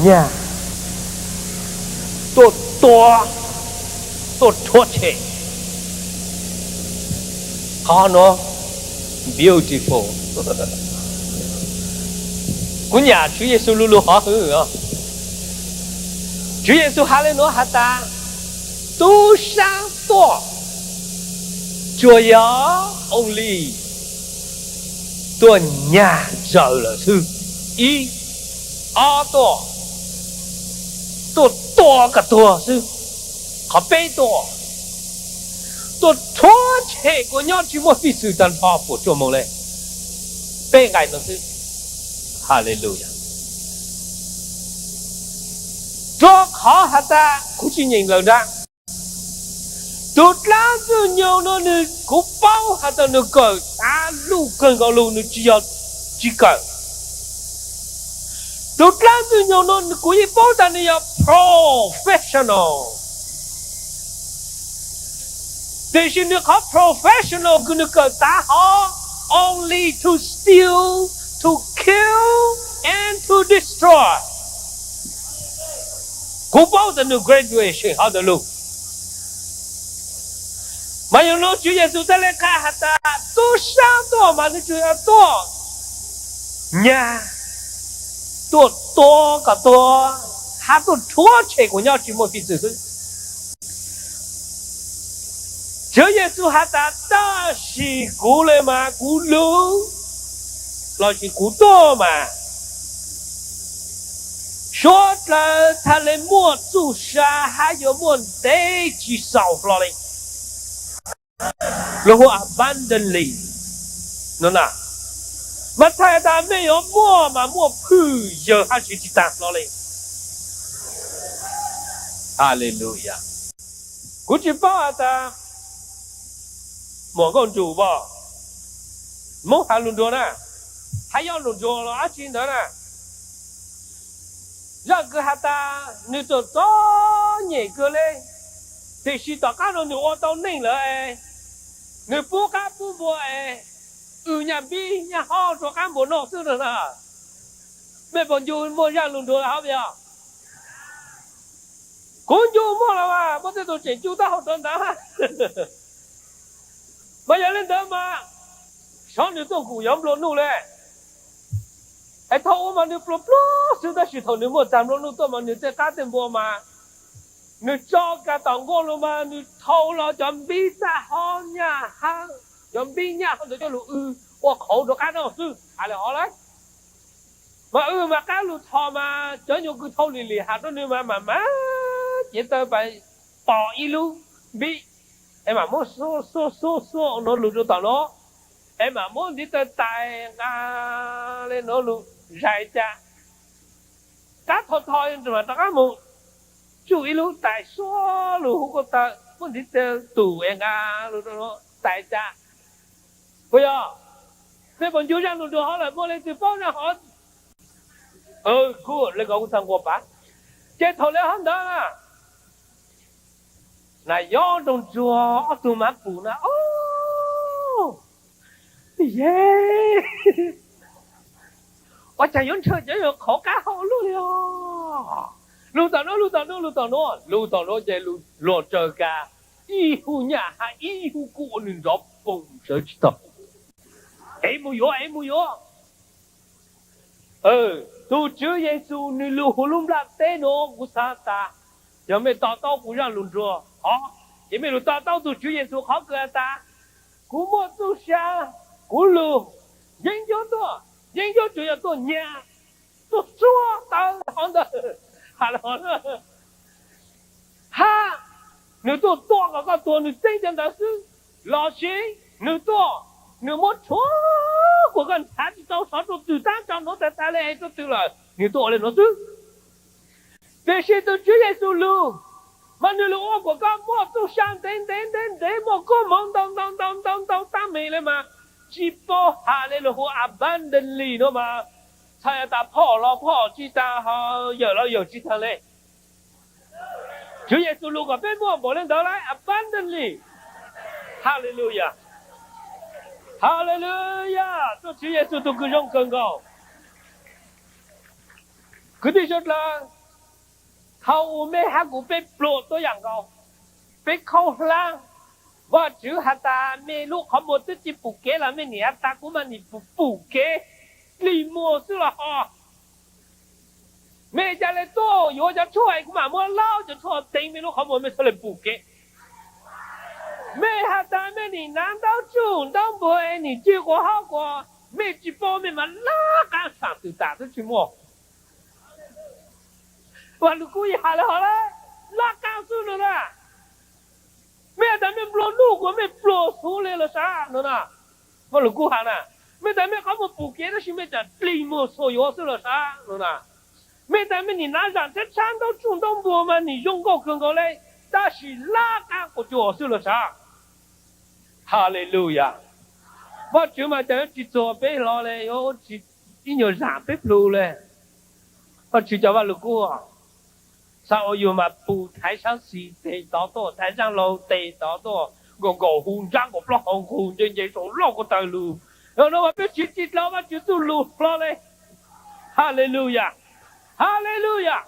nyag, tuaj tua, tuaj rhuav tshem. Qhov nuav beautiful. Kuv nyam Tswv Yexus lu lug qhov hwv os. Tswv Yexus has le nuav has tas, tub saab tuaj tsuas yog only tuaj nyag tsaws lawm xwb. Ib, ob tuaj, tuaj tua kom tuag xwb. Qhov peb tuaj, tuaj rhuav tshem kuas nyob tsis muaj fij xwm tag nrho puas tsuaj moog le. Peb nqai no xwb. Haleluya. Rua qhov has tas kuv tsis nyeem lawm nrag, tug dlaab ntxwg nyoog nuav nwg, kuv paub has tas nwg kawm tav luj kawg nkaus lug, nwg tsis yog tsis kawm. Tug dlaab ntxwg nyoog nuav kuv yeej paub tas nwg yog professional. Tiam sis nwg qhov professional kws nwg kawm tav hov, only to steal, to kill and to destroy. Kuv paub tas nwg graduation hov ntawd lug. Mas yog nuav Tswv Yexus thiaj le qha has tas tub saab tuaj mas nwg tsuas yog tuaj nyag, tuaj tua kom tuag, hab tuaj rhuav tshem kuas nyob tsis muaj fij xwm xwb. Tswv Yexus has tas, tab sis kuv le mas kuv lug, lossis kuv tuaj mas suav dlawg txhaj le muaj txuj sa hab yuav muaj ntev tsis xaus hlo le. Lug hu abundantly no na, mas txhaj tas mej yuav muaj mas muaj phwj yawg hab siv tsis taag hlo le. Haleluya. Kuv tsis paub has tas muam Nkauj Ntsum as, Moob has lug nruag na, hab yob lug nruag los dab tsi ntawd na, zaj kws has tas nwg txom txom nyem kawg le, tiam sis tom qab no nwg ua tau neej lawm es nwg pub qab pub npua es, w nyaj npib nyaj hob rua qab npua noj xwb no na. Mej puas ncu muaj zaj lug nruag hov yog? Kuv ncu muaj los mas muaj tej tug tseem ncu taub hau rua ntawd. Mas yog le ntawd mas, sov nwg tuaj kuj yuav nplua nuj le. Es thaum ub mas nwg pluag pluag xwb, tab sis thaum nwg muaj txag nplua nuj tuaj mas nwg tej qab tej npua mas nwg tso kag tom nkuaj lug mas nwg thau los cov npib txaj hob nyaj hab cov npib nyaj hob ntawd coj lug w ua qhauv rua qab noj xwb has le hov lawm. Mas w mas qab lug tho mas cov nyuas kws thau lim lim has rua nwg mas mam mam cev taw pais pom ib lub npib, es mam muab xuab xuab xuab xuab nuav lug rua tom nuav, es mam muab ntiv taw tais nqa le nuav lug zais cas. Qab tho tho mas rov qab moog tsuj ib lub tais xuab lug huv ko taw, muab ntiv taw tus es nqa lug rua nuav tais cas. Puas yog? Mej puas ncu zaj lug nruag hov lawm? Muaj leej twg paub zaj hov? Good, le ko kuv txhaj nqua pab. Ces thaum le hov ntawd na, na yob nroo ntsuag ob tug mav pum na, o, ye, ua cas yuav ntshaw cov nyuas qhauv qab hau luaj li os. Lug tom nuav, lug tom nuav, lug tom nuav, lug tom nuav ces luag tsaws kag ib hub nyaj hab ib hub kub ua nwg nrov poog sawv tsis tau. Es mus yuav, es mus yuav. Tug Tswv Yexus nwg lug huv lub nplaj teb nuav, kuv xav tas yog mej to taub kuv zaj lug nruag hov, ces mej lug to taub tug Tswv Yexus qhov kws has tas, kuv muaj txuj sa, kuv lug, yeeb ncuab tuaj, yeeb ncuab tsuas yog tuaj nyag, tuaj tsuab tawv hov ntawd, has le hov, hab nwg tuaj tua kom koj tuag nwg txeeb cov ntawd xwb, lossis nwg tuaj, nwg muab rhuav kuas koj nrhav tsis tau sov rua twg, tab tso nuav tag tag le es rua twg lawm, nwg tuaj ua le nuav xwb. Tiam sis tug Tswv Yexus lug, mas nwg lug ua kuas koj muaj txuj sa ntev ntev ntev ntev, muaj koob moov ntau ntau ntau ntau ntau taab meeg le mas, tsis paub has le lug hu abundantly nuav mas, txhais tas phom los phom tsis taag, ho yawm los yawm tsis taag le. Tswv Yexus lug kom peb muaj npaum le ntawd lawm, abundantly. Haleluya. Haleluya, tuab Tswv Yexus tug kws zoo kawg nkaus. Kwv tij sawv dlawg, thaum uas mej hab kuv peb pluag tuab yaam nkaus, peb khaub hlab, Vaajtswv has tas mej lub qhov muag twb tsi pum kev los mej nim has tas kuv mas nim pum pum kev, plig muag xwb los hos. Mej ca le tuaj yuav cov tshuaj es kuv mam muab laub cov tshuaj teev mej lub qhov muag mej txhaj le pum kev. Mej has tas mej nim hnav ntaub tsuj ntaub npuag es nim cig quas haub quas, mej tsi paub mej mas laj qaab saam twm tam twb tsi muaj. Vaaj Lug Kub has le hov laj qaab xwb no na. Mej has tas mej nplua nuj kuas mej pluag xuv le los sav no na. Vaaj Lug Kub has na, mej tas mej qhov muag pum kev tab sis mej tseem plig muag txhua yuav xwb los sav no na. Mej tas mej nim hnav zaam tshab tshab ntaub tsuj ntaub npuag mas nim zoo nkauj kawg nkaus le, tab sis laj qaab quas cuag xwb los sav. Haleluyas. Vaajtswv mas cov yuav tsi txuag peb hlo le, yuav tsi ib nyuag zaam peb plhu le. Vaajtswv cov Vaaj Lug Kub, xaav ua yug mas pum thaiv saab xis tes tod tuaj, thaiv zaaj laug tes tod tuaj, nkaum nkaum hu ntsab nkaum plaub hau nqug nce nce saum lauj ko taw lug. No mas peb siv tsi dlhau Vaajtswv txuj lug hlo le. Haleluyas. Haleluyas.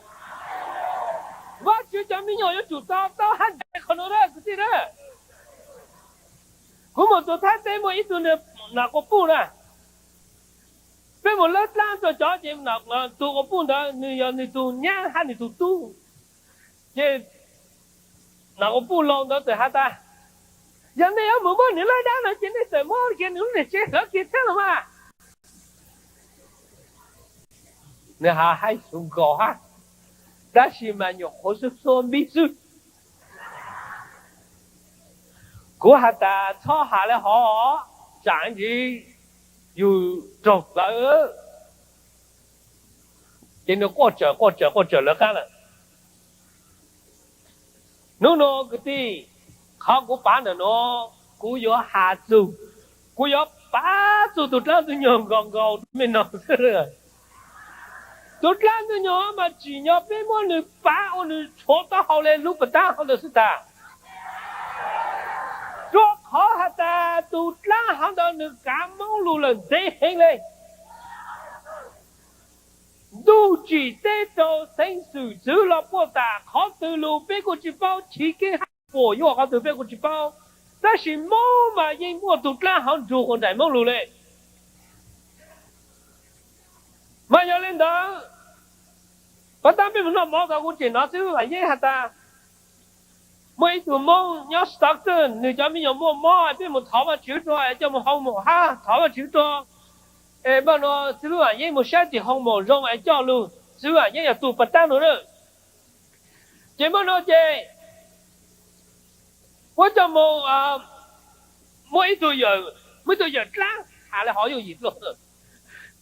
Vaajtswv cov me nyuam yuav tsum to taub hab ntev qhov no na kwv tij na. Kuv mus tug Thaib teb muaj ib tug nam quas puj na. Peb mus lawb dlaab rua cov ces tus quas puj ntawd nwg yog nwg tug nyab hab nwg tug tub. Ces nam quas puj laug ntawd txawm has tas, yog nej yuav mus muab nwg lawb dlaab no ces nej txawm muab kiag nwg lub niag tsev hlawv kiag thiab los mas. Nwg has haib xyuv nkaus hab, tab sis mas nyuam qhuav xub xuab npib xwb. Kuv has tas txhob has le hov, tsaam ntsis yug raug plawv. Ces nwg quaj tsawm quaj tsawm quaj tsawm lawv qaab lawm. Nub nua kwv tij, qhov kuv pav ntawm nuav, kuv yuav has txug, kuv yuav pav txug tug dlaab tug nyuag nkaus nkaus mej noog xwb. Tug dlaab tug nyuag mas tsim nyog peb muab nwg pav ua nwg tshuav taub hau le lub pas taab hov ntawd xwb tas. Rua qhov has tas tug dlaab hov ntawd nwg kaav Moob lug lawm ntev heev le. Ntuj tsim teb rau xeeb xwm txwv los puaj tas, qhov twg lug peb kuj tsi paub, chiv keeb hab puas yuaj qhov twg peb kuj tsi paub. Tab sis Moob mas yeej muaj tug dlaab hov nrug ua nraim Moob lug le. Mas yog le ntawd, pas taab peb mus noj mov tod kuv tseem hnov xib hwb Vaam Yeeb has tas, muaj ib tug Moob nyob Stockton, nwg cov me nyuam muaj mob, peb mus thov Vaajtswv rua es coj mus hoo maum hab thov Vaajtswv rua. Es npaj nuav xib hwb Vaam Yeeb mus saib tim hoo maum zoo es coj lug, xib hwb Vaam Yeeb yog tug pas taab nuav na. Ces npaj nuav ces puab coj mus, muaj ib tug, muaj ib tug yawm dlaab, has le hov yooj yim dlua,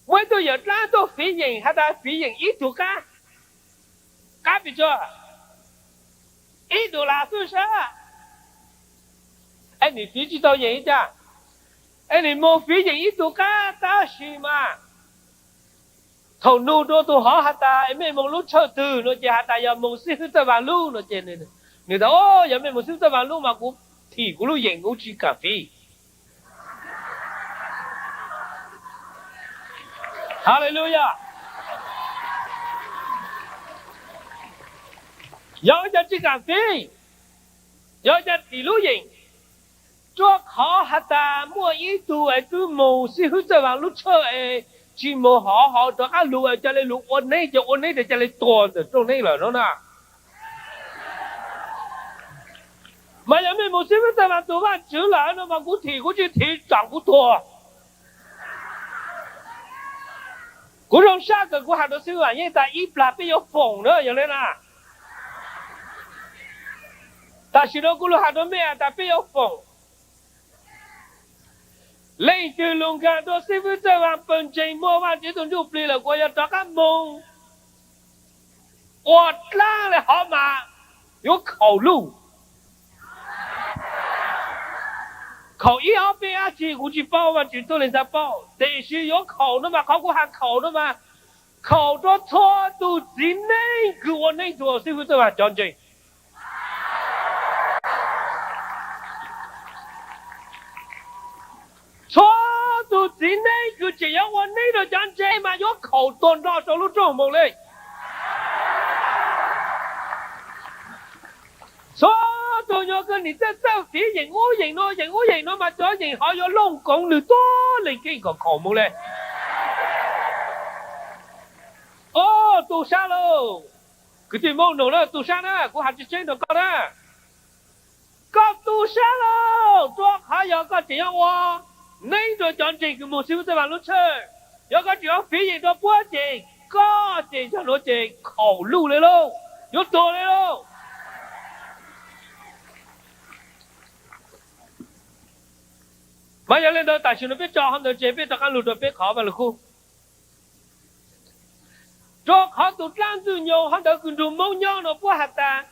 muaj ib tug yawm dlaab tuaj fiv yeem has tas fiv yeem ib tug qab, qab pes tsawg, ib dollar xwb sab. Es nws fiv tsi tau yeem li cas, es nws moog fiv yeem ib tug qab tab sis mas thaum nug rua tug hov has tas mej moog lub tshawj twg no ces has tas yog moog xib hwb Txawj Vaag lub no ces nws tas, yog mej moog xib hwb Txawj Vaag lub mas kuv thim kuv lub yeem kuv tsi kaam fiv. Haleluya. Yog ua cas tsi kaam fiv? Yog ua cas thim lub yeem? Rua qhov has tas muaj ib tug es twb moog xib hwb Txawj Vaag lub tshawj es tsi moog hov, hov rov qab lug es ca le lug ua neb, ces ua neb ces ca le tuag ntawm rooj neb lawm no na. Mas yog mej moog xib hwb Txawj Vaag tug Vaajtswv lawm no mas kuv thim kuv tsi thim tsaam kuv tuag. Kuv zoo sab kawg kuv has rua xib hwb Vaam Yeeb tas ib plag peb yuav foom na yog le na. Tam sim no kuv lug has rua mej tas peb yuav foom. Leej twg lug nkaag rua xib hwb Txawj Vaag pawg ntseeg muaj Vaajtswv tug Ntsuj Plig lawm kuv yuav rov qab moog ua dlaab le hov mas yuav khaum luj. Khaum ib ob peb dlaab tsi kuv tsi paub, Vaajtswv tuab leeg xaav paub, tiam sis yuav khaum no mas qhov kuv has khaum no mas khaum rua txhua tug txiv neej kws ua neeb tug xib hwb Txawj Vaag cov ntseeg. Txhua tug txiv neej kws tseem yuav ua neeb rua cov ntseeg mas yuav khaum tuag nrho sau lub rooj moog le. Txhua tus nyuag kws nim txawj txawj fiv yeem ub yeem no yeem ub yeem no mas cov yeem hov yuav looj koov nws tuag leeg keej kom khaum mus le. O, tu sab lauj. Kwv tij Hmoob noog na, tu sab na, kuv has tseeb tseeb rau koj na. Koj tu sab lauj, rua qhov yog koj tseem yuav ua neeb rua cov ntseeg kws moog xib hwb Txawj Vaaj lub tshawj. Yog koj tseem yuav fiv yeem rua puab ces koj ces yog nuav ces khaum luj le lauj, yuav tuag le lauj. Mas yog le ntawd tam sim no peb tso hov ntawd ces peb rov qaab lug rua peb qhov Vaaj Lug Kub. Rua qhov tus dlaab ntxwg nyoog hov ntawd kws nrug Moob nyob no puab has tas,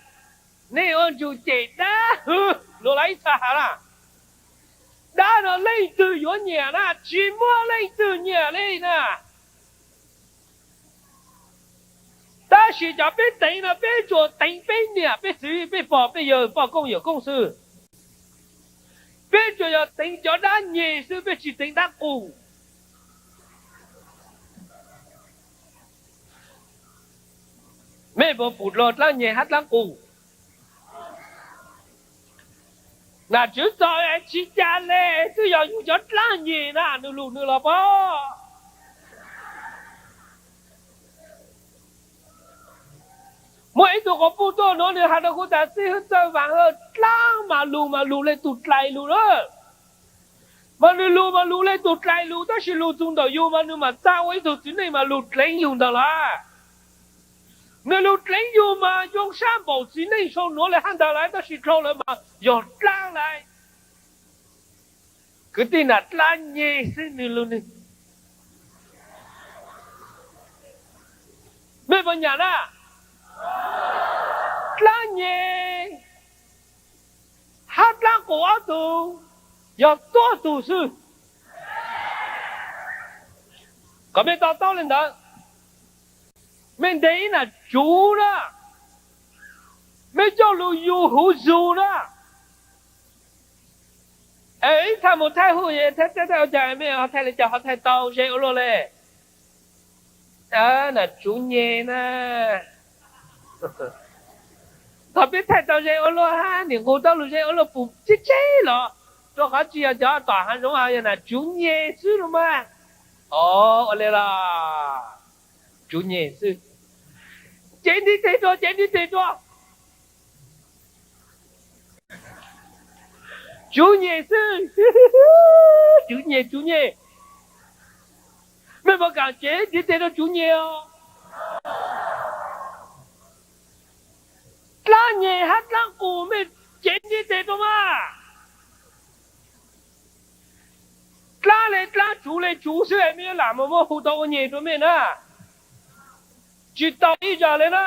nej ua ntsug cem dab hwv, luag lawv ib txha has na. Dab no leej twg yuav nyiam na? Tsis muaj leej twg nyiam li na. Tab sis cov peb teev no peb tsuas teev peb niam peb txiv peb pog peb yawg poj koob yawm koob xwb. Peb tsuas yog teev cov dab nyeg xwb, peb tsis teev dab qus. Mej puas pum dlua dlaab nyeg hab dlaab qus? Nam Tswv txog tsis ca le, twb yog yug cov dlaab nyeg na, nws lug nws los pab. Muaj ib tug quas puj tuaj nuav, nws has rua kuv tas, Xib Hwb Txawj Vaaj, dlaab mas lug mas lug le tug dlais lug na. Mas nws lug mas lug le tug dlais lug, tab sis lug txug ntawm yug mas nws mam txag ua ib tug txiv neej mas lug dleev yug ntag lawm. Nws lug dleev yug mas yoo sab npaum txiv neej sau nuav le hab ntag lawm, tab sis dlhau lawm mas yog dlaab lawm. Kwv tij, nam dlaab nyeg xwb nws lug nws. Mej puas nyam na? Dlaab nyeg hab dlaab qus ob tug yog tuab tug xwb. Kom mej to taub le ntawd. Mej ntes ib nam tsuv na, mej coj lug yug huv zug na. Es ib txha mus thaij huj, thaij thaij ua cas mej ho thaij le cas ho thaij tau ze ua luaj le. Nam tsuv nyeg na. Thaum peb thaij tau ze ua luaj hab, nim nqug tau lug ze ua luaj pum tseb tseb los, rua qhov tsis yog cov tom hav zoov, yog nam tsuv nyeg xwb los mas. O, ua le los, tsuv nyeg xwb. Cev ntiv tes rua, cev ntiv tes rua. Tsuv nyeg xwb. Tsuv nyeg, tsuv nyeg. Mej puas kam cev ntiv tes rua tsuv nyeg os? Dlaab nyeg hab dlaab qus mej cev ntiv tes rua mas. Dlaab le dlaab, tsuv le tsuv xwb, mej yuav lam mus muab hu tau ua nyeg rua mej na? Tsis tau ib zag le na.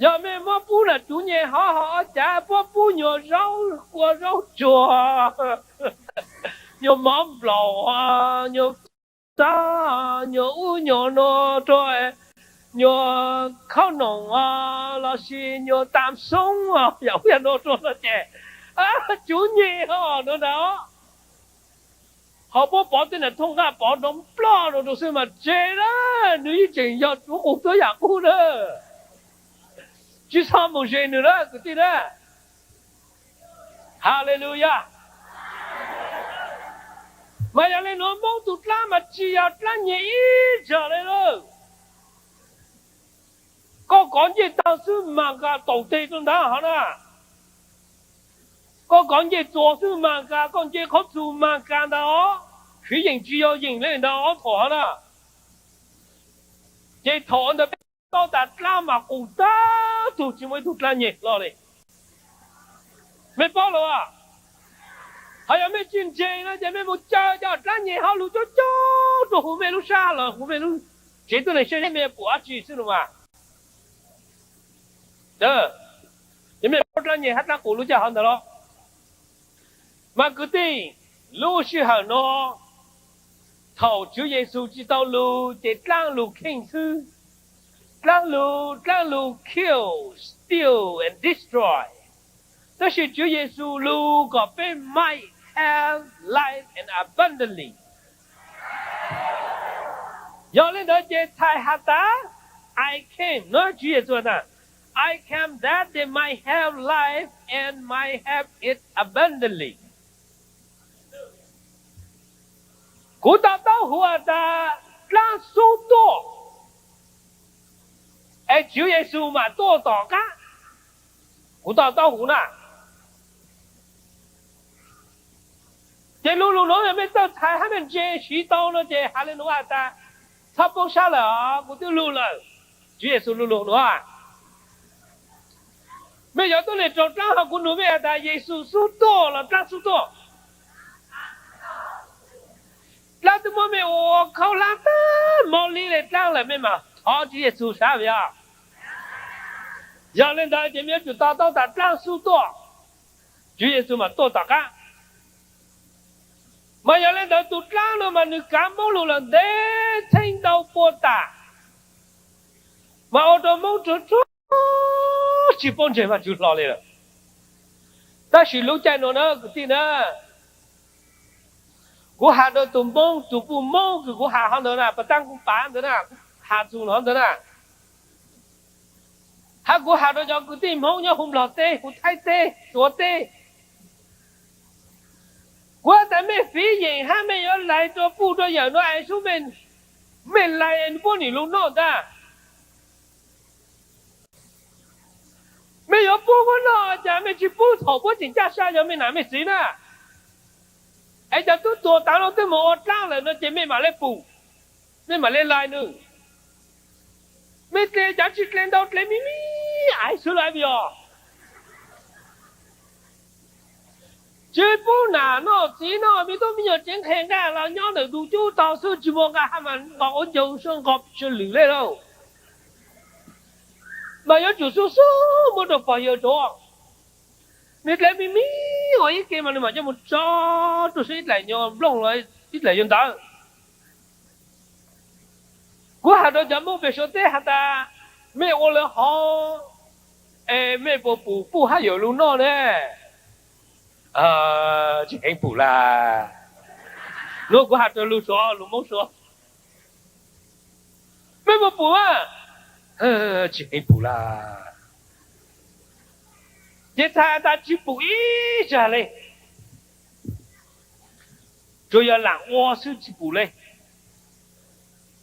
Yog mej muab pub nam tsuv nyeg hov, ho ob cav puab pub nyuag zaub kua zaub tsuag, nyuag mov nplaum, nyuag xab, nyuag ub nyuag no rua, nyuag khaub noom lossis nyuag tam xoob yam ub yam no rua no ces tsuv nyeg ho no ntag. Ho puab pov tej nam thooj nqaj pov nrov nploj no rua xwb mas tseg na, nws yeej tseem yog tsuv qus tuab yam qub na. Tsis txhob mus ze nws na kwv tij na. Haleluya. Mas yog le nuav Moob tug dlaab mas tsis yog dlaab nyeg ib zag le lawm. Koj kov ncej tag xwb mas nqa taum teg rua ntawd hov na. Koj kov ncej txuas xwb mas nqa, koj nce qhov txug mas nqa ntag os. Fiv yeem tsis yog yeem le ntawd ob thaum hov na. Ces thaum ntawd peb paub tas dlaab mas qus tag tug, tsis muaj ib tug dlaab nyeg hlo li. Mej paub los? Ho yog mej tsis ntseeg no ces mej mus caw cov dlaab nyeg ho lug coob coob rua huv mej lub sab los huv mej lub tsev tuab neeg saib mej pum dab tsi xwb los mas. Ces mej paub dlaab nyeg hab dlaab qus lub caij hov ntawd los? Mas kwv tij, lub sij hawm no thaum Tswv Yexus tsis tau lug ces dlaab lug kheej xwb. Dlaab lug, dlaab lug kill, steal and destroy. Tab sis Tswv Yexus lug kom peb might have life and abundantly. Yog le ntawd ces txhais has tas, I came, no Tswv Yexus has tas, I came that they might have life and might have it abundantly. Kuv to taub hauv has tas dlaab xub tuaj, es Tswv Yexus mam tuaj tom qab. Kuv to taub hauv na. Ces lu lug nuav mej txawj txhais hab mej ntse siv tau no ces has le nuav has tas, txhob poob sab lawm os, kuv twb lug lawm. Tswv Yexus lu lug nuav. Mej yuav tuab neeg raug dlaab ho kuv nug mej has tas Yexus xub tuaj los dlaab xub tuaj? Dlaab twb muab mej ua khaub hlab tag mob li le dlaab lawm mej mam thov Tswv Yexus sab yog. Yog le ntawd ces mej yuav tsum to taub tas dlaab xub tuaj, Tswv Yexus mam tuaj tom qab. Mas yog le ntawd tus dlaab no mas nws kav Moob lug lawm ntev txheeb ntau pua tas, mas ua rua Moob ruag ruag tsi paub ntseeg Vaajtswv hlo le lawm. Tab sis lub caij nuav na kwv tij na, kuv has rua tus Moob, tus puj Moob kws kuv has hov ntawd na, pas taab kuv pav ntawd na, has txug hov ntawd na, hab kuv has rua cov kwv tij Hmoob nyob huv Nplog teb, huv Thaib teb, Suav teb, kuv has tas mej fiv yeem hab mej yuav lais rua puj rua yawm nuav es sub mej, mej lais es nws puab nwg lug noj ntag. Mej yuav puab puab noj, cas mej tsi pub thaum puab tseem caj sab yog mej nam mej txiv na? Es cov tub tuag taag nuav twb moog ua dlaab lawm no ces mej mam le pum, mej mam le lais nws. Mej dle cov tsi dle ntau, dle me me aiv xwb lawm yog. Tsi pub nam noj txiv noj, mej tub me nyuam tsev nqhe nqaj los nyob ntawm ntug cub tog xwb, tsi muaj nqaj hab mas nqos ua ncaug sab nqos tsw lwm le lauj. Mas yuav tsum xub xub muab rua pog yawg rua. Nws dle me me ua ib ke mas nws mam coj mus tso rua sab ib dlaim nyuag nplooj los ib dlaim yuav ntawd. Kuv has rua cov Moob pem Suav teb has tas, mej ua lawv hov es mej puas pum puj hab yawm lug noj ne? Tsi heev pum lawm. Nuav kuv has rua lug Suav, lug Moob Suav, mej puas pum a? Tsi heev pum lawm. Ces txhais tas tsi pum ib zag le, tsuas yog laam ua xwb tsi pum le.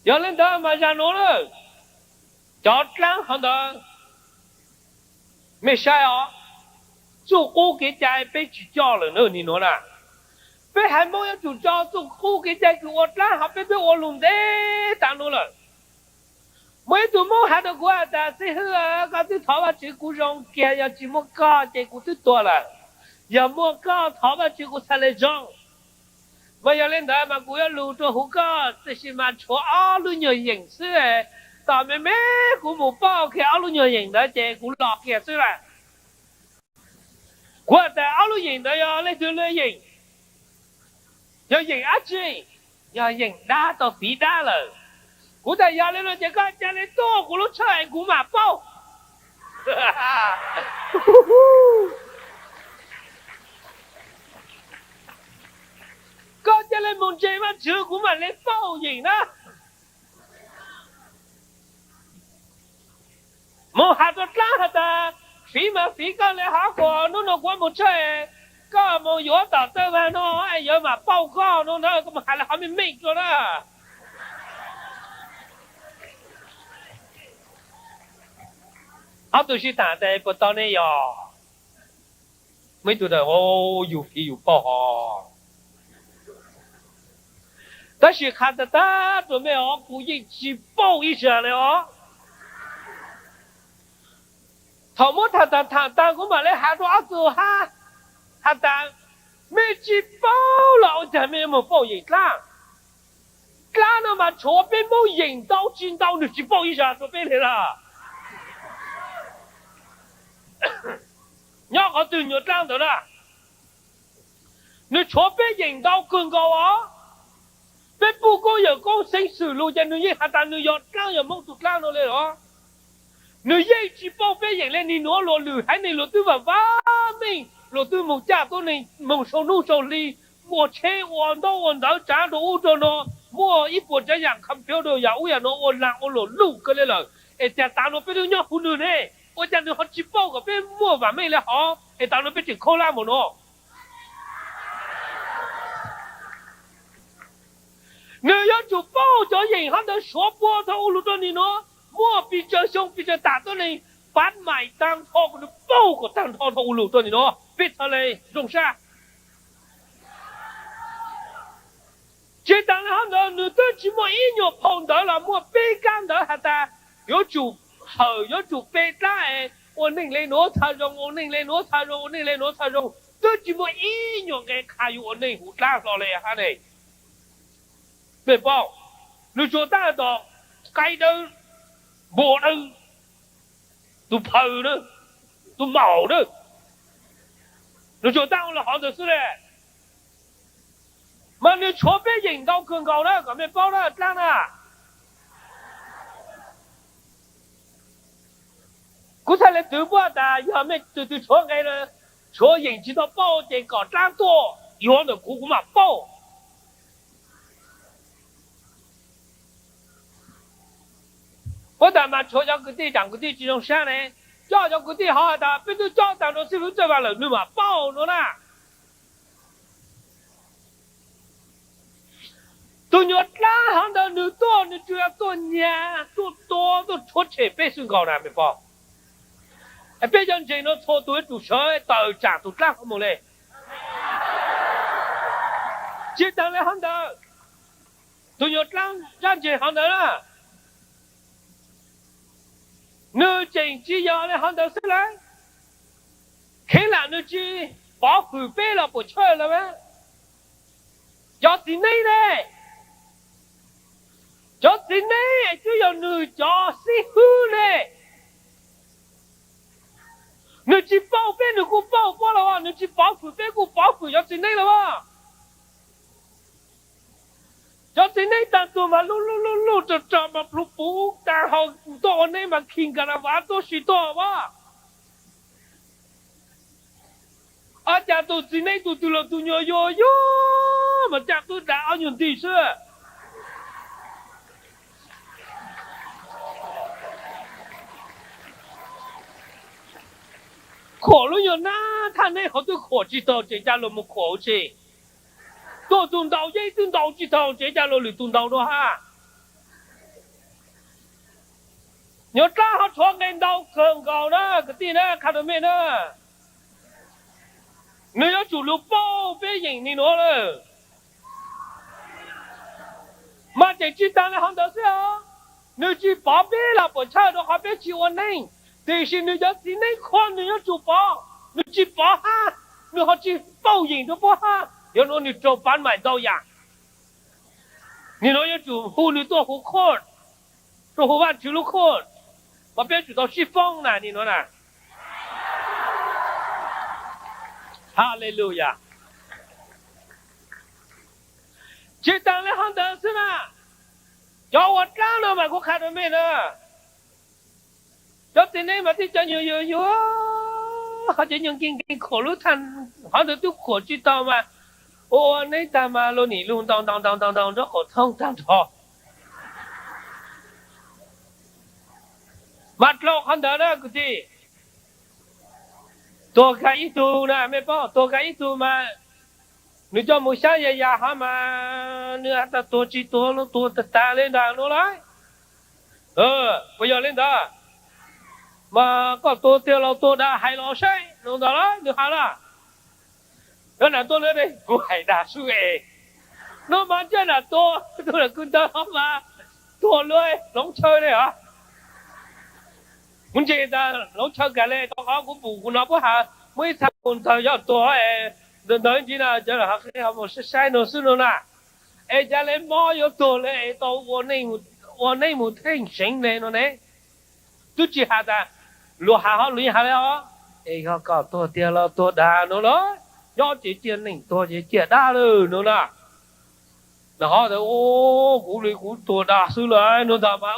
Yog le ntawd mas zag nuav na, cov dlaab hov ntawd, mej saib os, txuj qub kev cai peb tsi coj lawm na nim nuav na. Peb haiv Moob yuav tsum tso txuj qub kev cai kws ua dlaab hov peb twb ua lug ntev tas nuav lawm. Muaj ib tug Moob has rua kuv has tas, Xib Hwb, koj twb thov Vaajtswv kuv zoo kiag, yog tsi muaj koj ces kuv twb tuag lawm. Yog muaj koj thov Vaajtswv kuv txhaj le zoo. Mas yog le ntawd mas kuv yuav lug rua huv koj, tab sis mas tshuav ob lub nyuag yeem xwb. Tom me me kuv mus pauj kiag ob lub nyuag yeem ntawd ces kuv los kiag xwb lawm. Kuv has tas ob lub yeem ntawd yog leej twg lub yeem? Yog yeem dab tsi? Yog yeem dab tau fiv dab lawm. Kuv tas yog le nuav ces koj ca le tuaj kuv lub tshawj es kuv mam pauj. Koj ca le moog ntseeg Vaajtswv kuv mam le pauj yeem na. Moog has rua dlaab has tas, fiv mas fiv koj le hov kuas nub nua kuv moog tshawj, koj moog yuav tom tawj vaag no es yuav mam pauj koj no na, koj moog has le hov meej meej rua na. Ob tug sib tham tas puas tau ne yog? Muaj ib tug tas, yus fiv yus pauj hov. Tab sis qha tag tag rua mej os, kuv yeej tsi pauj ib zag le os. Thaum muab tham tham tham taag kuv mam le has rua ob tug hab has tas, mej tsi pauj los ua caag mej yuav moog pauj yeem dlaab? Dlaab no mas tshuav peb Moob yeem ntau tsi ntau nwg tsi pauj ib zag rua peb le lawm. Nyob qhov twg nyuag dlaab ntawd na? Nwg tshuav peb yeem ntau kawg nkaus os. Peb puj koob yawm koob xeeb xwm lug ces nwg yeej has tas nwg yog dlaab, yog Moob tug dlaab no le los. Nwg yeej tsi pauj peb yeem le. Nim nuav luas lwm haiv neeg luas twb vaam vaam meej, luas twb moog caj tuab neeg, moog sau nub sau hli, ua tsheb ua ntaub ua ntawv tsav rua ub rua no, muaj ib puas tsaav yaam computer yaam ub yaam no ua laag ua luam luj kawg le lawm. Es caag tav nuav peb twb nyob huv nwg ne? ua cas nws ho tsis pauj kom peb muaj vam meej li hov es tav no peb tseem khaub hlab npaum no? Nws yuav tsum pauj cov yeem hov ntawd suav puag thaum ub lug rau nim no. Muaj pes tsawg xyoo pes tsawg tam tuab neeg pab mais tag nrho kom nws pauj kom tag nrho thaum ub lug rau nim no. Peb txhad le zoo sab. Tsis tas li hov ntawd nws twb tsis muaj ib nyuag phau ntawv los muaj peb kab ntawv has tas yuav tsum hawm yuav tsum pe dlab es ua neej le nuav txhaj zoo, ua neej le nuav txhaj zoo, ua neej le nuav txhaj zoo. Twb tsis muaj ib nyuag nqe qha yug ua neej huv dlab hlo le hab ne. Mej paub, nws tsuas tab tom qaib dawb, npua dawb, tus phaws na, tus maum na, nws tsuas tab ua le hov ntawd xwb le. Mas nws tshuav peb yeem ntau kawg nkaus na, kom mej paub na dlaab na. Kuv txhaj le twv puab tas yog mej tug twg tshuav nqe, tshuav yeem tsis tau pauj ces kom dlaab tuaj yuav ntawm kuv, kuv mam pauj. Puab tas mas tshuav cov kwv tij, tsaam kwv tij tsis zoo sab ne, coj cov kwv tij hov has tas peb twb cob tag nrho xib fwb Txawj Vaj lawm nwg mam pauj no na. Tus nyuam dlaab hov ntawd nws tuaj nws tsuas yog tuaj nyag, tuaj tua, tuaj rhuav tshem peb xwb nkaus na mej paub. Peb cov ntseeg no txhua tus yuav tsum sawv tawm tsaam tus dlaab hov mus le. Tsis tas le hov ntawd, tus nyuam dlaab ntsab ntseeg hov ntawd na, nws tseem tsis yog le hov ntawd xwb lawm. Kheev lam nws tsis pov hwm peb los puam chawj lawm. Cov txiv neeb ne, cov txiv neeb twb yog nws cov xib hwb ne. Nws tsis pauj peb nws kuj pauj puab los, nws tsis pov hwm peb kuj pov hwm cov txiv neeb los as. Cov txiv neeb tag tuag mas lub lub lub lub rog rog mas plhuav puv tag hau, tuaj ua neeb mas khi nkas na vav tuab si tuaj as. Ab, cas tus txiv neeb tus twg los tus nyuag yuag yuag mas caj qwb dav ob nyuag nti xwb. Khuam lub nyuag nab thaj neeb qhov twb khuam tsis taug tseem ca luag mus khuam ua si. Tuaj tus ntaus yeeb twb ntaus tsis taug tseem ca luag lwm tus ntaus dua hab. Nyuag dlaab ho tshuav nqe ntau kawg nkaus na kwv tij na, qha rua mej na. Nws yuav tsum lug pauj peb yeem nim nuav lawm. Mas tseem tsis taag le hov ntawd xwb os, nws tsis pov peb los puam chawj rua qhov peb tsis ua neej, tiam sis nws cov txiv neeb qhuav nws yuav tsum pov, nws tsis pov hab, nws ho tsis pauj yeem rua puab hab, yog nuav nws raug pab maim ntau yam. Nim nuav yuav tsum hu nws tuaj hu court, tuaj hu Vaajtswv lub court, mas peb yuav tsum tau sib foob na nim nuav na. Hallelujah. Tsis taag le hov ntawd xwb na, cov ua dlaab no mas kuv qha rua mej na, cov txiv neeb mas tib cov nyuag yuag yuag, ho cov nyuag nkeeg nkeeg khuam lub thaj hov ntawd twb khuam tsis taug mas, ua ua neeb tag mas luag nim lug ntaus ntaus ntaus ntaus ntaus nraub qaum thoob tag nrho. Mas dlhau qhov ntawd na kwv tij, tuag kag ib tug na mej paub, tuag kag ib tug mas nws coj mus xyab ya ya hov mas nws has tas tuag tsis tuag no tuag tag tag le ntag no lauj. Puas yog le ntawd? Mas koj tuag tiag los tuag dag hais los saib no ntag lauj, nws has na. Cov nam tuag na, kuv hais dag xwb es, no mas cov nam tuag, tus nam kws ntawd hov mas tuag lawm hloov chaw le os. Kuv ntseeg tas hloov chaw kag le, rau qhov kuv pum kuv hnov puab has muaj ib txha mus ntawg yog tuag, ntawg ntawd ntsis na cov ho qheb ho mus saib saib no xwb no na. Es cas le mob yuav tuag le es tau ua neej mus theej seev le no ne. Twb tsis has tas, luag has ho luag yeej has le os, es yog koj tuag tiag los tuag dag no los, nyob ces ciaj neej tuag ces ciaj dab lawm no na. Na ho tas, kuv li kuv tuag dag xwb lawm no ntag mas.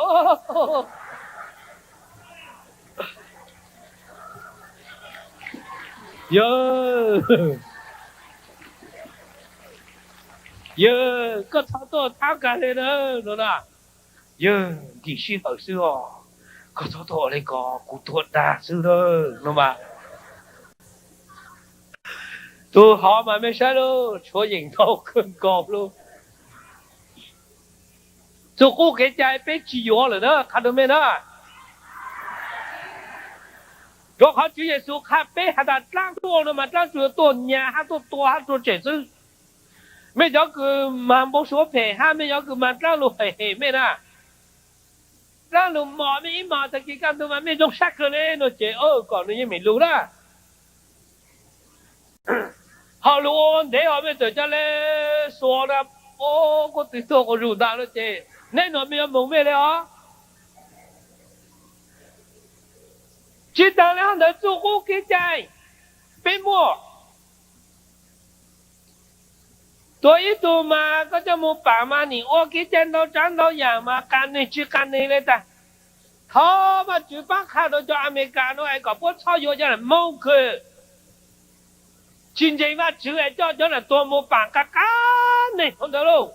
Yawg, yawg koj txhob tuaj thab kag le na no na. Yawg, nkim sij hawm xwb os, Koj txhob tuaj ua li ko, kuv tuag dag xwb na, no mas. Tus hov mas mej saib lauj, tshuav yeem ntau kawg nkaus lauj. Txuj qub kev cai peb tsis yuav lawm na, qha rau mej na. Rua qhov Tswv Yexus qha peb has tas dlaab tuaj no mas dlaab tsuas yuav tuaj nyag hab tuaj tua hab rua tsem xwb. Mej cov kws mag npau suav phem hab mej cov kws mag dlaab lug hem hem mej na, dlaab lug mos mej ib mos, tag kis kaj ntug mas mej zoo sab kawg le no ces kom nws yeej mem lug na. Ho lug ua ntev ho mej txawm cov le xuas na, ua kuv tw tuag quas zug ntag no ces neb nuam mej yuav moog mej le os. Tsis taag le hov ntawd txuj qub kev cai peb muaj. Tuag ib tug mas koj coj moog paam mas nim ua kev cai ntau tsaav ntau yaam mas qas neeg tsis qas neeg le tag. Thov Vaajtswv paab qha rua cov Amelikas nuav es kom puab txhob yuav cov nam moog kws tsis ntseeg Vaajtswv es coj cov nam tuag moog paam qas qas neeg hov ntawd lauj.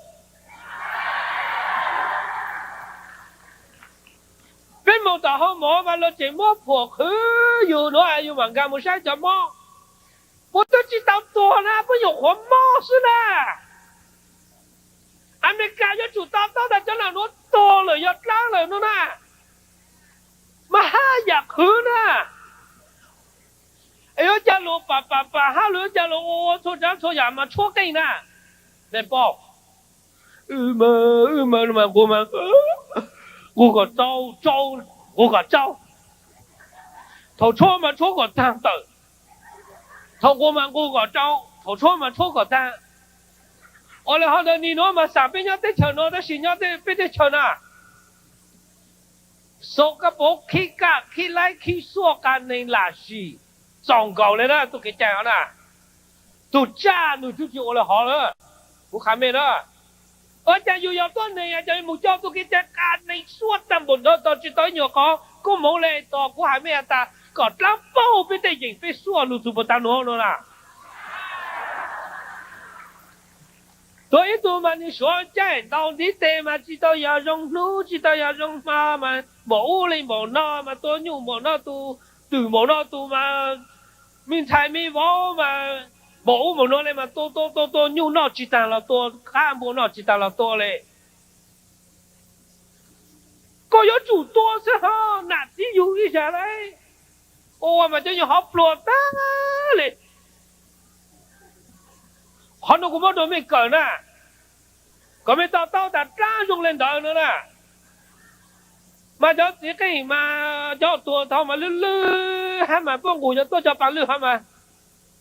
Peb moog tom hoo mov mas luag tseem muab phuam qhwv yug nuav yug maam nkaag moog saib cov mob. Puab twb tsis tau tuag na, puab nyuam qhuav mob xwb na. Amelikas yuav tsum to taub tas cov nam nuav tuag lawm yog dlaab lawm no na, mas hab yaam qhwv na. Es yuav ca lug paam paam paam hab lug yuav ca lug ua ua txhua tsav txhua yaam mas tshuab qeej na. Mej paub, wb mas nqus mas nqus kom tsau, tsau, nqus kom tsau. Thaum tshuab mas tshuab kom taag tawm. Thaum nqus mas nqus kom tsau, thaum tshuab mas tshuab kom taag. Ua le hov ntawd nim nuav mas xam peb nyob teb chaws nuav tab sis nyob peb teb chaws na, xaus kab pauv khib kaj khib laib khib xuaj qas neeg lam sim txaus nkaus le na tug kev cai hov na. Tug tsaj nwg twb tsis ua le hov na. Kuv qha mej na, ua cas yug yog tuab neeg es cov moog coj tug kev cai qas neeg xuaj taag npaum nrho tog tsis tau ib nyuag qhov koob moov le tog. Kuv has mej has tas kom dlaab paug peb tej yeem peb xuaj lug txug puag taag nuav no na. Tuag ib tug mas nwg suav caij ntau ntiv tes mas tsis tau yog zoo hnub tsis tau yog zoo hmo mas npaum ub le npaum no mas tua nyuj npaum no tus, twm npaum no tus mas me ntxhais me vauv mas npaum ub npaum no le mas tua tua tua tua nyuj noj tsis taag los tua, qab npua noj tsis taag los tua le. Koj yuav tsum tua xwb ho, nam txiv yug ib zag le. Ua mas cov nyuag hov pluag tag le. Qhov nuav kuv muab rua mej kawm na, kom mej to taub tas dlaab zoo le ntawd no na. Mas cov txiv qeej mas cov tuag thaud mas lwj lwj hab mas puab nqus cov tuab cov paa lwj hab mas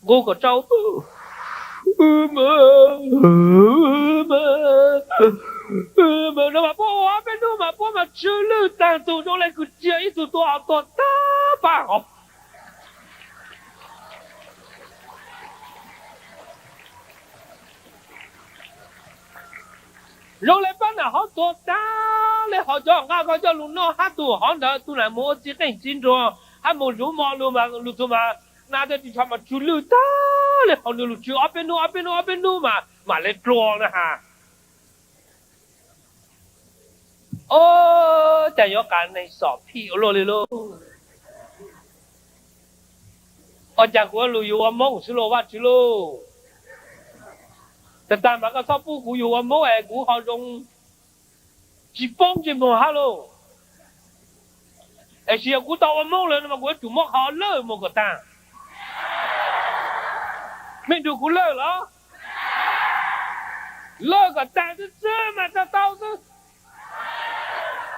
nqus kom tsau. No mas puab ua ob peb hnub mas puab mas tsw lwj taag tug zoo le kws tsia ib tug tua tuag tag pab hov. Zoo le pab nam hov tuag tag le, hov cov nqaj koj coj lug noj hab tug hov ntawd tug nam moog ua txiv qeej txiv nruas hab moog zuv mo lug mas lug tug mas na tej ris tsho mas tsw lwj tag le, hov nwg lug tsw ob peb hnub ob peb hnub ob peb hnub mas mam le dlua na has. Ob, cas yuav qas neeg xom phij ua luaj li lauj. Ua cas kuv lug yug ua Moob xwb lauj Vajtswv lauj. Tag tag mas koj txhob pub kuv yug ua Moob es kuv ho zoo tsis poob ntsej muag hab lauj. Es tsis yog kuv tau ua Moob lawm no mas kuv yuav tsum muab qhov lawj mus kom tag. Mej nrug kuv lawj los? Lawj kom tag xwb xwb mas tau tau xwb.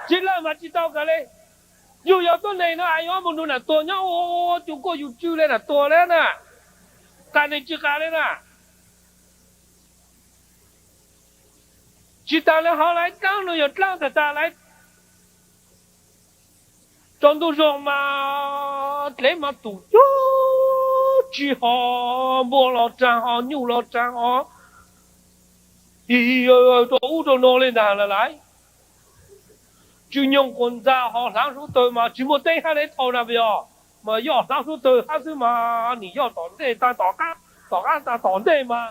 Tsis lawj mas tsis tau kawg li. Yug yog tuab neeg no es yuav moog nrug nam tuag nyob ua cuag kuaj yug tsw le nam tuag le na. Qas neeg tsis qas le na. Tsis tas le hov lawv dlaab no yog dlaab tag tag lawv tsaus ntuj zog mas dlev mas tug cuag tsi ho, npua los raag ho, nyuj los raag ho, rua ub rua no le ntag lawm. Tsw nyoog quas ntxa ho hlaav suab tawg mas tsis muaj teb hab le thaus na yog, mas yoj hlaav suab tawg hab xwb mas nim yoj tom ntej tag tom qab, tom qab tag tom ntej mas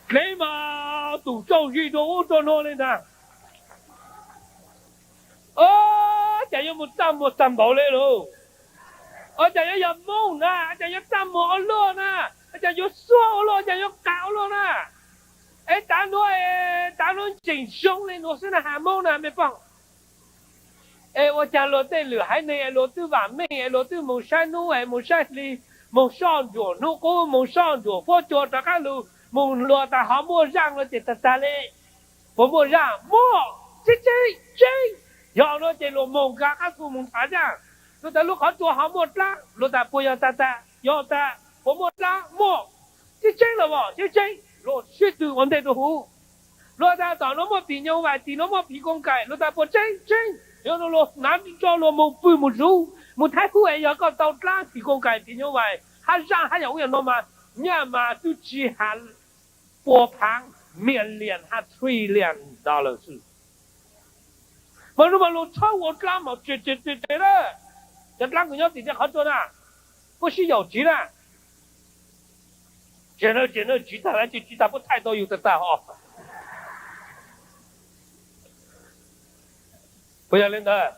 dlev mas tug tsaug zig rua ub rua no le ntag. Cas yuav mus txaj muag tag npaum li lauj? Cas yuav yog Hmoob na, cas yuav txaj muag ua luaj na, cas yuav xuab ua luaj, cas yuav qas ua luaj na. Es tav nuav, tav nuav tseem zoo li nuav xwb na, has Hmoob na mej pog. Es ua cas luag tej lwm haiv neeg es luag twb vam meej es luag twb mus saib nub es mus saib hli, mus soj ntsuam hnub qub, mus soj ntsuam huab cua rov qab lug, mus luag tas ho muaj zaaj no ces tag tag li. Puas muaj zaaj? Muaj, tseeb tseeb tseeb. Yog no ces luag moog nkaag qab txug moog thav zaaj. Luag tas lub qhov tsua ho muaj dlaab, luag tas puas yog tag tag? Yog tag. Puas muaj dlaab? Muaj, tseeb tseeb los as, tseeb tseeb. Luag sib tw ua ntej rua huv. Luag tas tom nuav muaj phim nyoog vais, tim nuav muaj phim koom kaim, luag tas puas tseeb? Tseeb. Yog no luag hnav tso luag moog pw mus zuv mus thaib hub es yog koj tau dlaab phim koom kaim phim nyoog vais hab zaaj hab yam ub yam no mas, nyaj mas twb tsi has pua phaav million hab trillion dollar xwb. Mas lub mas luag txhawb ua dlaab mas tsev tsev tsev tsev na. Cov dlaab kws nyob tim tej qhov tsua na, puab sib yaum tsiv na. Tsev na, tsev na, tsiv tag lawm, tsis tsiv tag puab thaij tau yus tag tag hos. Puas yog li ntawd?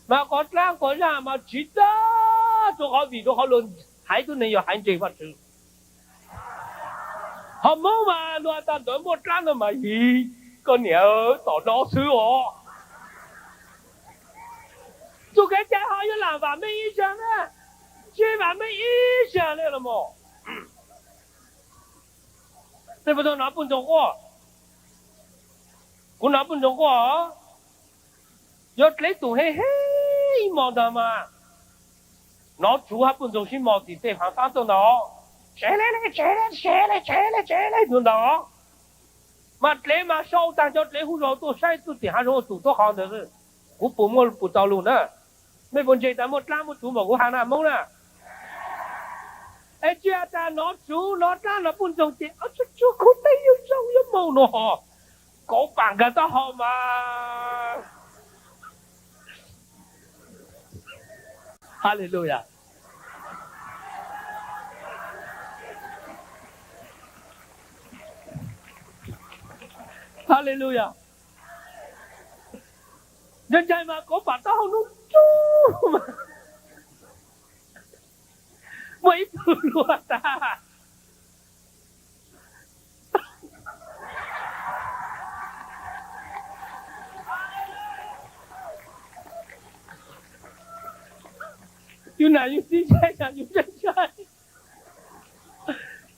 Mas quav dlaab quav zaaj mas tsiv tag rua qhov vim rua qhov luag haiv tub neeg yog haiv ntseeg Vajtswv. Ho Moob mas luag tas ntawd muaj dlaab no mas yig, koj niam, tom no xwb os. Txuj kev cai ho yuav lam vam meej ib zag na, tsi vam meej ib zag li los mas. Tej puas tau nov puj ntxoog quaj? Kuv nov puj ntxoog quaj. Yog dlev tus heev heev ib hmo ntag mas, nov tsuv hab puj ntxoog sib mos tim tej haav faab tuaj ntag. Tsev le le, tsev le, tsev le, tsev le, tsev le tus ntag. Mas dlev mas sau tag cov dlev hu zog tuaj saib txuj tim haav zoov tus tuab qhov ntawd. Kuv puas muaj puas tau lug na? Mej puas ntseeg tas muaj dlaab muaj tsuv npaum kuv has na Moob na? Es tsi has tas nov tsuv nov dlaab nov puj ntxoog ces tsuj tsuj kub teb yuav zoo yuav moog no hos, kauv pam nkag taub hau mas. Haleluya. Haleluya. Ntshai ntshai mas kauv pam taub hau nub tsuj mas muaj ib tug luag tas. Yus nam yus txiv ntshai tas yus ntshai ntshai.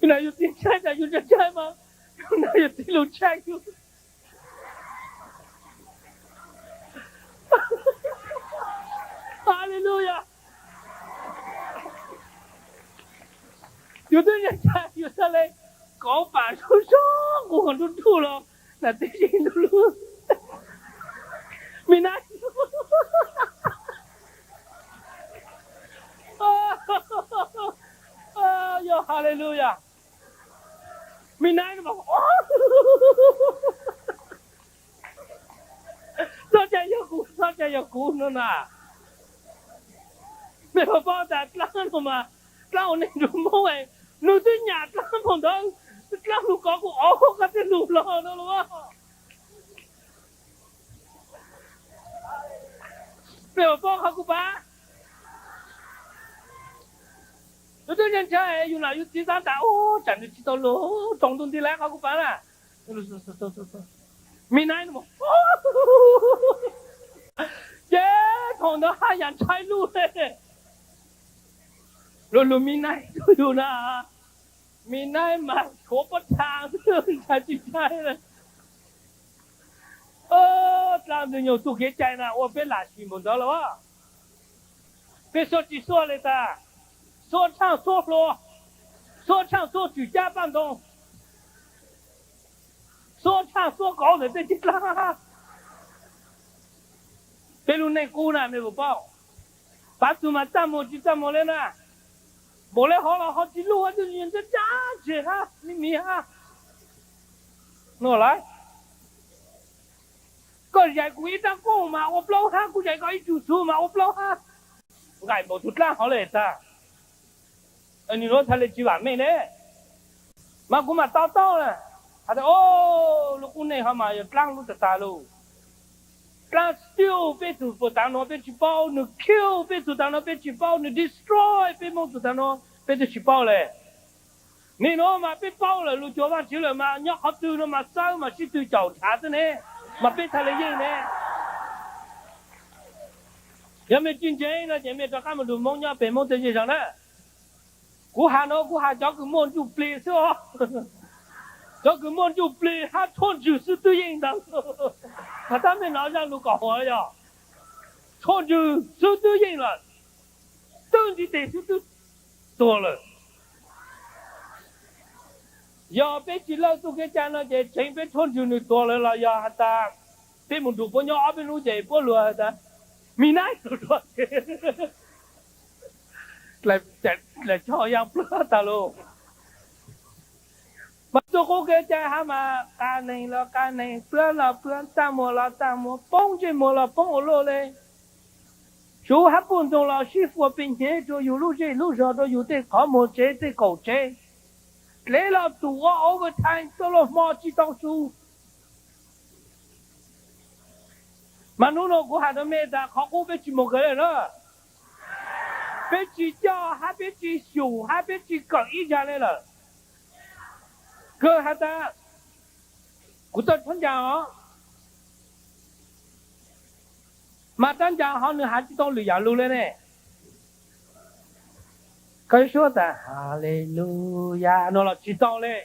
Yus nam yus txiv ntshai tas yus ntshai ntshai mas, yus nam yus txiv lug ntshai yus. Haleluya. Yus twb ntshai ntshai yus txhaj le kauv pam sub sub nqus nruj nruj los nam txiv tsis lug lug. Mi nab, yog haleluya. Mi nab, txhob ntshai yog kuv, txhob ntshai yog kuv no na. Mej puas paub tas dlaab no mas, dlaab ua neeg nrug Moob, nwg twb nyam dlaab npaum ntawd, dlaab lug kov kuv auv koj txhaj lug los no los. Mej puas paub qhov kuv pav? Yus twb ntshai ntshai, yus nam yus txiv xaav tas ua tsam nwg tsis tau lug tsaus ntuj nti lawm qhov kuv pav na. Mi nab, ces thaum ntawd haj yam ntshai luj le. Luag lug mi nab rua yus na, mi nab mas tshuav pob txha xwb ntshai tsis ntshai le. Dlaab Ntxwg Nyoog txuj kev cai na ua peb lam sim npaum ntawd los. Peb xuab tsis xuab le tas, xuab tshaaj xuab hlua, xuab tshaaj xuab tswm cab paj ntoo, xuab tshaaj xuab kauv ntawm tej ceg dlaab. Peb lub neej qub na mej puas paub? Pav txug mas txaj muag tsis txaj muag le na. Npaum le hov los ho tsis lug, ntshab ntshab tseg hab, miv miv hab. No lawm, koj zais kuv ib rab qoj mas ua plaub hab, kuv zais koj ib tsum txhuv mas ua plaub hab. Nqaim npaum tug dlaab hov le tag. Nwg nuav txhaj le tsis vam meej ne. Mas kuv mam to taub has tas, o, lub qub neej hov mas yog dlaab lub tag tag lug. Blast steal peb tug puas tav no peb tsis paub, nws kill peb tug tav no peb tsis paub, nws destroy peb Hmoob tug tav no peb twb tsis paub le. Nim no mas peb paub lawm, lug cuag Vajtswv lawm mas nyob qhov twg no mas xawb mas sib tw caum ntshav xwb ne, mas peb txhaj le yeej ne. Yog mej tsis ntseeg no ces mej rov qab mus nrug Hmoob nyob pem Hmoob tej zej zog na. Kuv has no kuv has cov kws muaj ntsuj plig xwb os. Cov kws muaj ntsuj plig hab tshuaj ntswg xwb twb yeej ntawd. Has tab mej nov zaj lug kom huam yog tshuaj ntswg xwb twb yeej lawm, twb ntiv tes xwb twb tuag lawm. Yog peb tsis lawj txuj kev cai no ces tseev peb tshuaj ntswg nws tuag lawm los yog has tas peb mus nrug puab nyob ob peb hnub ces puab luag has tas mi naib lug dua ces lawv coj yaa pluag tag lug. Mas txuj qub kev cai hab mas qas neeg los qas neeg, pluag los pluag, txaj muag los txaj muag, poob ntsej muag los poob ua luaj le. Suv hab puj ntxoog los sib fua pes nyeg rua yug lub zej lub zog, rua yug tej qhov muag tsev tej kaum tsev. Dlev los tum ua overtime tuaj luaj hmo tsis tau su. Mas hnub no kuv has rua mej tas qhov qub peb tsis mus kawg le na. Peb tsis coj hab peb tsis xyum hab peb tsis kawm ib zag le lawm. Kawg has tas kuv txawj txhob ncaas os, mas txhob ncaas hov nws has tsis tau lwm yaam lug le ne. Koj suab tas Haleluya no los tsis tau le.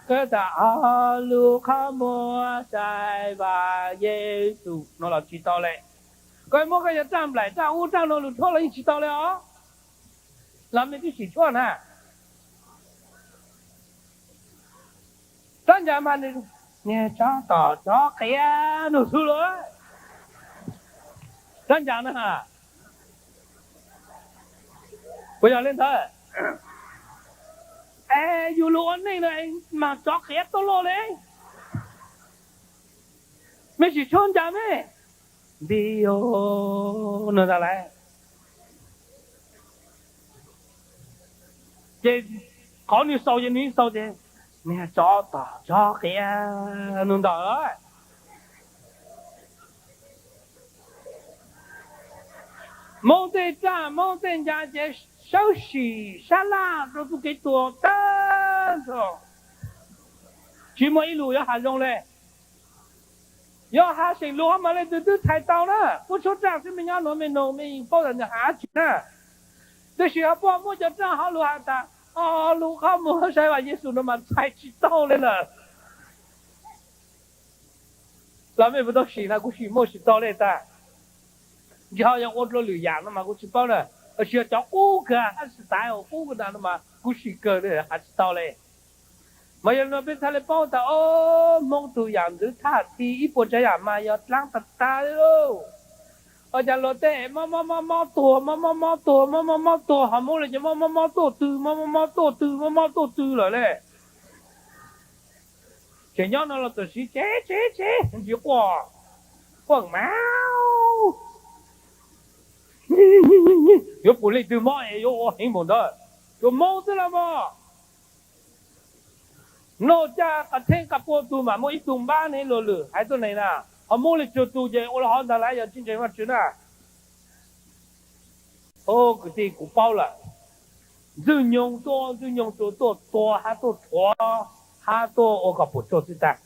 Koj tas Ob lub qhov muag sai Vas Yexus no los tsis tau le. Koj muab koj cov raj nplaim raj ub raj no lug rhuab los yeej tsis tau le os. Los mej twb sim tshuaj na. Txhob ncaas mas nws niag tsov tom tsov qias nug xwb lauj. Txhob ncaas na. Puas yog le ntawd? Es yug lug ua neej no mas tsov qias tuaj luaj le. Mej sim tshuaj ncaas mej. Nti no ntag lauj. Ces qhov nws xaus ces nws xaus ces niag tsov tom tsov qias nug ntawd. Moob tej raj Moob tej ncaas ces sawb sim sab laj rua txuj kev tuag tag nrho. Tsis muaj ib lus yuav has zoo le. Yog has seem lus mas leej twg twb txhais tau na. Puab tshuab raj xwb mej nyob nuav mej noog mej yeej paub tas nws has dab tsi na. Tab sis ho puab muab cov raj hov lug has tas Ob lub qhov muag sai Vas Yexus no mas txhais tsis tau le lawm. Los mej puas tau sim na? Kuv sim muaj sim tau le tag. Ntsis ho yog ua dlua lwm yaam no mas kuv tsis paub na. Tab sis yog cov qub kawg hab style qub kawg ntag no mas kuv sim kawg le has tsis tau le. Mas yog no peb txhaj le paub tas o, Hmoob tug yaam ntxwv thaj thi ib puas tsav yaam mas yog dlaab tag tag le lauj. Ua cas luag tej mob mob mob mob tuag, mob mob mob tuag, mob mob mob tuag, ho Hmoob le ces mob mob mob tuaj tw, mob mob mob tuaj tw, mob mob tuaj tw lawm le. Tseem nyob no los txawm siv tsev tsev tsev ntsis quaj, quaj mas yuav pum leej twg mob es yuav ua heev npaum ntawd. Tsuas Hmoob xwb los mas. Noj caj qas theeb qas pua tug mas muaj ib tug npab ne luag lwm haiv tuab neeg na, ho Hmoob le tsuag tug ces ua le hov ntag lawm yog tsis ntseeg Vajtswv na. O, kwv tij, kuv paub lawm, Ntxwg Nyoog tuaj, Ntxwg Nyoog tsuas tuaj tua hab tuaj rhuav hab tuaj ua kom puas tsuaj xwb tag.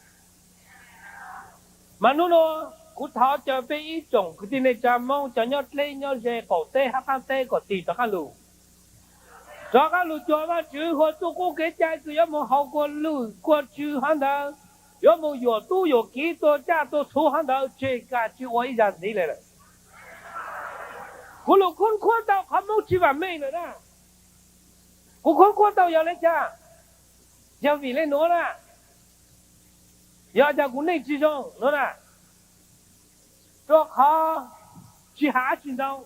Mas hnub no kuv thov caw peb ib tsoom kwv tij neej tsa Hmoob cov nyob dleb nyob ze qaum teb hab qaab teb kom tig rov qaab lug, rov qaab lug cuag Vajtswv, huas txuj qub kev cai kws yuav mus haus kua lwj kua tsw hov ntawd, yuav mus yuam tub yuam kiv tua caj tua txhu hov ntawd tseg, kag tsis ua ib zag ntxiv le lawm. Kuv lug khoob khuab tau qhov Hmoob tsis vam meej lawm na. Kuv khoob khuab tau yog le caag? Yog vim le nuav na, yog cas kuv neej tsis zoo nuav na? Rua qhov tsis has dab tsi ntau.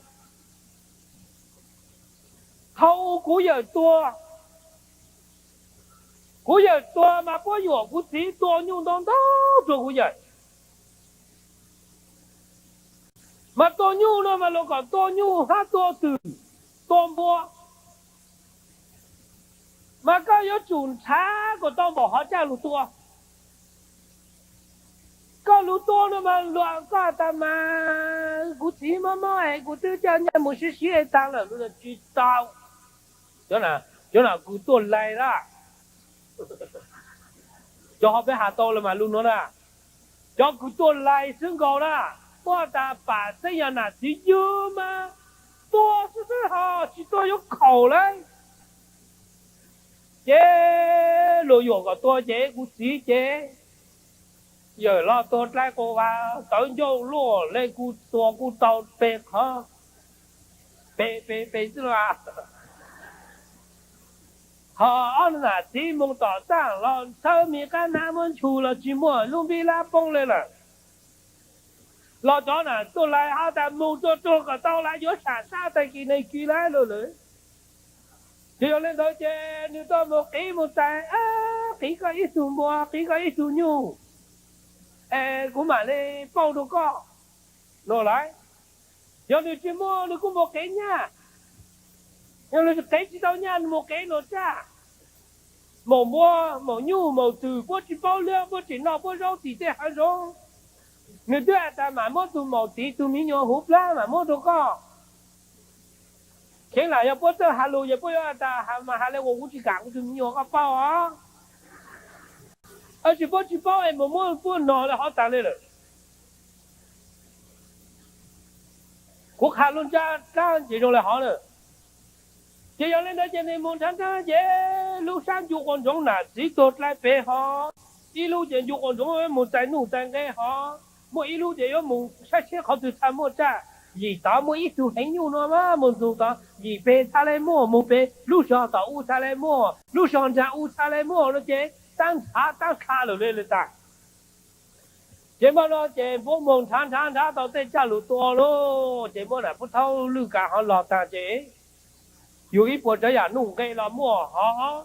Thaus kuv yawm tuag, kuv yawm tuag mas puab yuam kuv txiv tua nyuj ntau ntau rua kuv yawm. Mas tua nyuj no mas luag kom tua nyuj hab tua twm, tua npua, mas koj yuav tsum nrhav kom tau npaum hov caj lug tua. Koj lug Tuaj no mas luag koj tas mas kuv txiv mob mob es kuv twb coj nyiaj mus siv siv es tag lawm. Tsis tau, cov no kws tuaj lais na, cov ho peb has tau lawm mas lus no na, cov kws tuaj lais xwb nkaus na, tuaj tas pam xeeb yog nam txiv ywg mas tuag xwb xwb ho tsis tuag yuav khaum lawm. Ces luag yuam kom tuag ces kuv txiv ces yawm los tuag dlai quas vas tawv ncauj luaj le kuv tuag kuj tau pe qhov, pe pe pe xwb los. Ho ob nam txiv mus tom txaj los txhawb me qab nab muab nchu los tsis muaj lub npib lab poob li lawm. Los cov nam tuaj lais ho tas mus tuaj tuag kom tau lawm yuav sam sab tag kis neeg kis lawm lawm. Ces yog li ntawd ces nws tuaj mus qiv mus txais, qiv koj ib tug npua, qiv koj ib tug nyuj, es kuv mam li pauj rau koj no lauj. Yog nws tsis muaj nws kuj mus qiv nyaj, yog nws qiv tsis tau nyaj nws mus qiv luag tsaj, maum npua, maum nyuj, maum twm, puab tsis paub liab, puab tseem noj puab zaub tim tej hav zoov. Nws twb has tas mam muab tus maum tiv tus me nyuam huv plab mam muab rau koj. Kheev lam yog puab txawj has lus ces puab yuav has tas mas has le uas kuv tsis kam kuv tus me nyuam koj paub os. Tab sis puab tsis paub es mus muab puab nog li hov tas li lawm. Kuv qha lub ntsab dlaab ces zoo li hov na. Ces yog li ntawd ces nws mus nrhav nrhav ces lub sab ncu quas ntsoov nam txiv tuag dlai pem hov, ib lub ces ncu quas ntsoov mus txais nuj txais nqe hov, muaj ib lub ces yuav mus saib seb qhov twg txha muaj tsaj. Yim tod muaj ib tug heev nyuj no mas mus ntug tod yim peg txha le muaj, mus peg lub zog tom u txha le muaj, lub zog nraag u txha le muaj no ces tab nrhav tab qha lawm li lawm tas. Ces npaj no ces puab mus nrhav nrhav nrhav tau tej tsaj lug tua lauj, ces muab nam puab thaub lwj kas hov log taag ces yug ib puas tsav yam nuj nqe los muaj hov,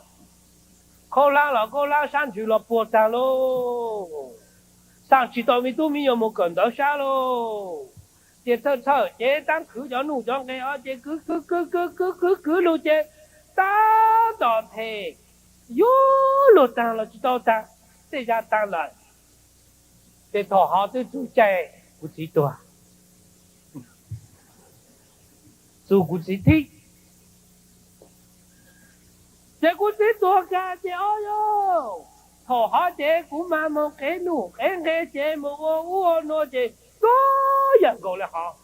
khaub hlab los khaub hlab sab ntsws los puag taag lauj. Xaaj tsis tau me tub me nyuam mus kawm ntawv sab lauj. Ces txhawj txhawj ces taab khwv cov nuj cov nqe hov ces kwv kwv kwv kwv kwv kwv lug ces tab tom them yuav luag taag los tsis tau taag, tej zag taag lawm. Ces thaum hov twb txug caij kuv txiv tuag, txug kuv txiv thib. Ces kuv txiv tuag kag ces ob yog thaum hov ces kuv mas mus qev nuj qev nqe ces mus ua ub ua no ces txhua yam nkaus li hov.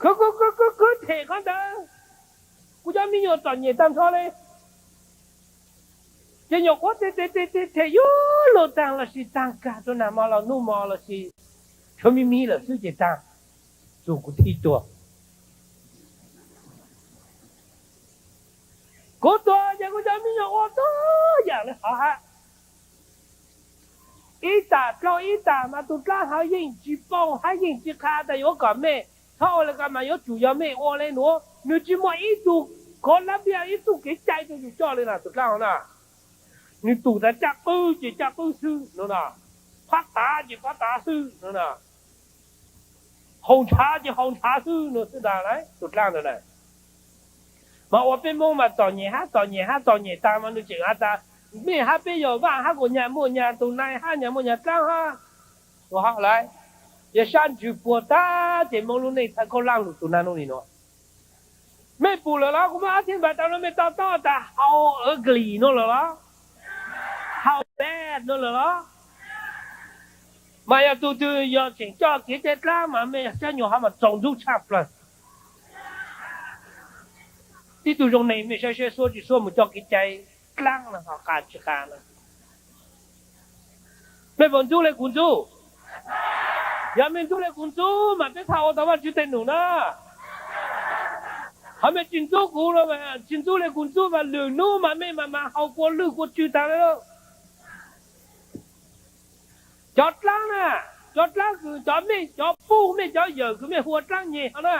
Khwv khwv khwv khwv them qhov ntawd, kuv cov me nyuam txom nyem tag nrho li. Ces nyuam qhuav them them them yuav luag taag los sis taag kag rua nag mo los nuj mo los sis tshuav me me lawm xwb ces taag, txug kuv thib tuag. Kuv tuag ces kuv cov me nyuam ua txhua yam li hov hab. Ib tam dlaub ib tam mas tus dlaab hov yeej tsis paub hab yeej tsis qha tas yuav kom mej txhob ua li ko mas yuav tsum yog mej ua li nuav. Nws tsis muaj ib tug kov lab npiaj ib tug kev cai rua yus coj li na tus dlaab hov na. Nws tus tas caj qwb ces caj qwb xwb no na, phab tav ces phab tav xwb no na, haus ntshav ces haus ntshav xwb no xwb ntag tus dlaab ntawd na. Mas ua peb Moob mas txom nyem hab txom nyem hab txom nyem taag mas nws tseem has tas mej hab peb yog vaaj hab kuas nyag muaj nyag tug nai hab nyag muaj nyag dlaab hab. Ua hab lawm, yog sab ntsws puag tag ces Moob lub neej txhawv khaub laaj lug tus nag nuj nim nuav. Mej pum lawm los kuv muab ob txhiab npam tau no mej to taub tas how ugly no lawm los, how bad no lawm los. Mas yog tug twg yog tseem coj kev cai dlaab mas mej sab nyuas hov mas txaus ntxub tshaj plawg. Ib tug zoo neeg mej saib seb suab tsis suab mus coj kev cai dlaab no ho qas tsis qas na. Mej puas ntxub le kuv ntxub? Yog mej ntxub le kuv ntxub mas peb txhaj ua tau Vaajtswv tej num na. Ho mej tsis ntxub kuv, tsis ntxub le kuv ntxub mas lwm nub mas mej mas mas haus kua lwj kua tswg taag le lauj. Cov dlaab na, cov dlaab kws cov mej cov pub mej cov yawm kws mej hu ua dlaab nyem hov na,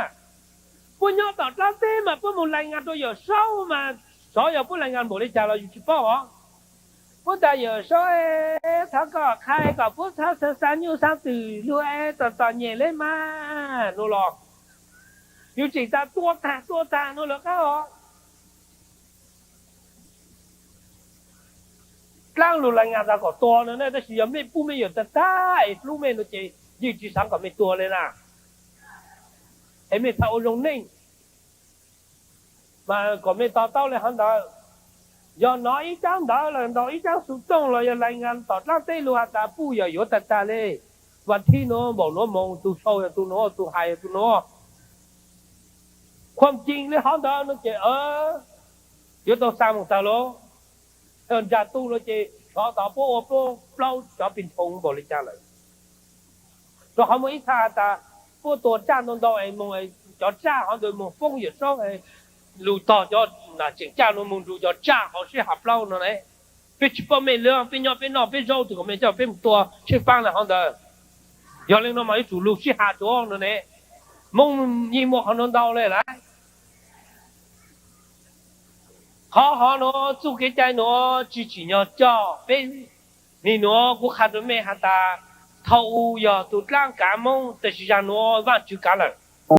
puab nyob tom dlaab teb mas puab mus lais ngas rua Yawm Saub mas, xyov yog puab lais ngas npaum li cas los yus tsis paub os. Puab tas Yawm Saub, thov koj qha kom puab txhob xa nyuj xa twm lug es txom txom nyem le mas no los, yus tseem tas tua tag tua tag no lawm qab os. Txaab lug lais ngas tas kom tuag no ne, tab sis yog mej pub mej yuav tag tag es hlub mej no ces yeej tsi xaav kom mej tuag le na. Es mej txhaj ua zoo neej. Mas kom mej to taub le hov ntawd, yog nov ib tsaab ntawv los ntaus ib tsaab xuv tooj los yog lais ngas tom dlaab teb lug has tas puj yog yuav tag tag le, vas thib nuav npaum nuav moog, tug sau yog tug nuav, tug hais yog tug nuav. Khuam ceem le hov ntawd no ces yuav tau xaa moog tawg lauj. Nraag tug lug ces thov tod puab ua plaub cov pes nchoov npaum le caag lawm. Rua qhov muaj ib txha has tas puab tua tsaj ntau ntau es moog, cov tsaj hov ntawd moog poob yawm saub, lug tog cov tseem caj nuav moog nrug cov tsaj hauv sib has plaub no ne. Peb tsi paub mej le, peb nyob peb noj peb zaub tug kom mej coj peb moog tua tsheej paab le hov ntawd. Yog le nuav mas yuav tsum lug sib has rua no ne. Moob yeej muaj qhov nuav ntau le lawm. Qhov hov nuav txuj kev cai nuav tsi tsim nyog coj peb. Nim nuav kuv qha rua mej has tas thaum u yog tug dlaab kav Moob, tab sis zag nuav Vaajtswv kav lawm.